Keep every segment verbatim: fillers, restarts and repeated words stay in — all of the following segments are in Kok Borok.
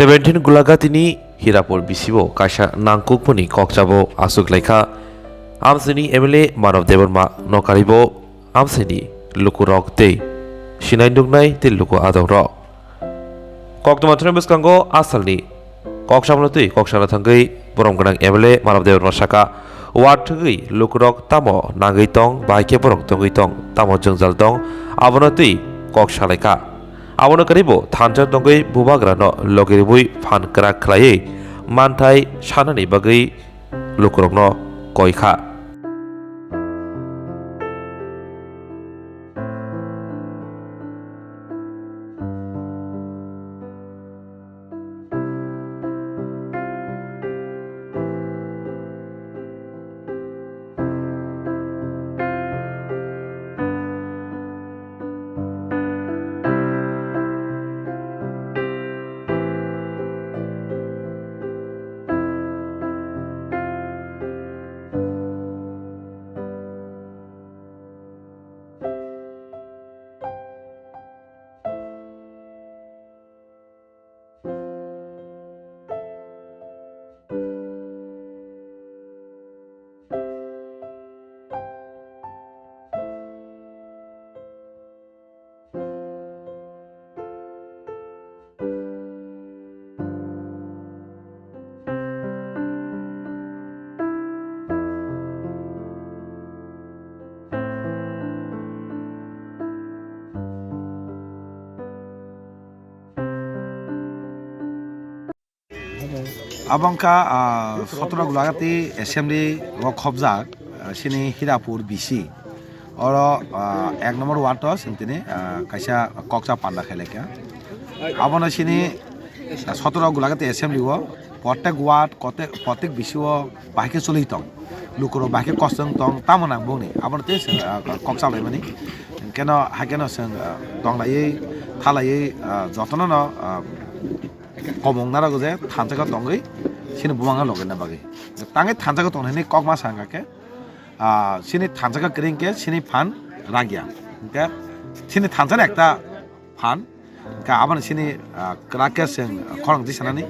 Seventeen Gulagatini Hirapur bisibo kaisa nangkukmani kokchabo aswk laikha. Amsini M L A Manav Debbarma no karibo amsini lukurok tei sinai nuknai tei luku adongrok. Koktwma thani bwskango asalni koksamno twi koksana thangwi borom gwnang M L A Manav Debbarma saka, ward thwgwi lukurok tamo nangwi tong, bahai khe borok tongwi tong, tamo jwngjal tong, abono twi kok salaikha. Abono kwrwibo thansa tongwi bubagrano logi rwui phan kwrak khlaiwi manthai sanani bagwi lukurokno koi kha. Abo wngkha, ah, sotoro Gulagati assembly o khobjak, ah, sini Hirapur B C. Oro, ah, ek number ward o chwng tini, ah, kaisa koksa panda khailai kha. Abono sini, ah, sotoro Gulagati assembly o protek ward, kote-, protek B C o bahai khe choli tong. Lukurok bahai khe kosong tong, tamo nang bongni. Abono tei chwng, ah, kok salaimani. Keno, hai keno chwng, ah, tonglaiwi, thalaiwi, ah, jotono no, ah, komung narwk je thansa khe tongwi sini bumang logi na bagwi. Tangwi thansa khe tongnani kok ma sa wngkha khe, ah, sini thansa khe kwrwi khe sini phan ragya. Hwnkhe sini thansa ni ekta phan, hwnkhe abono sini, ah, kwrak khe chwng khorang tisanani.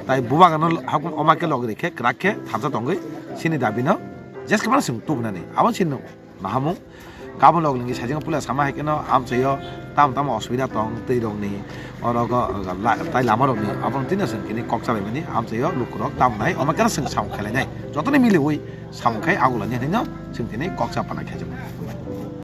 Tai bubagano hakum oma khe logi rikhe kwrak khe thansa tongwi sini dabi no jeske mano chwng tubunani. Abo sini no. Nahamung. Kabun log lingwi sajingo puila sama hai keno amchaio tam tam osubida tong twi rokni oro go la-, tai lama rokni abono tino chwng kini kok chalaimani amchaio lukurok tam nai omo keno chwng samung khailai nai jotoni miliwi samung khai agulani hinwi no chwng tini kok cha pana khaijak.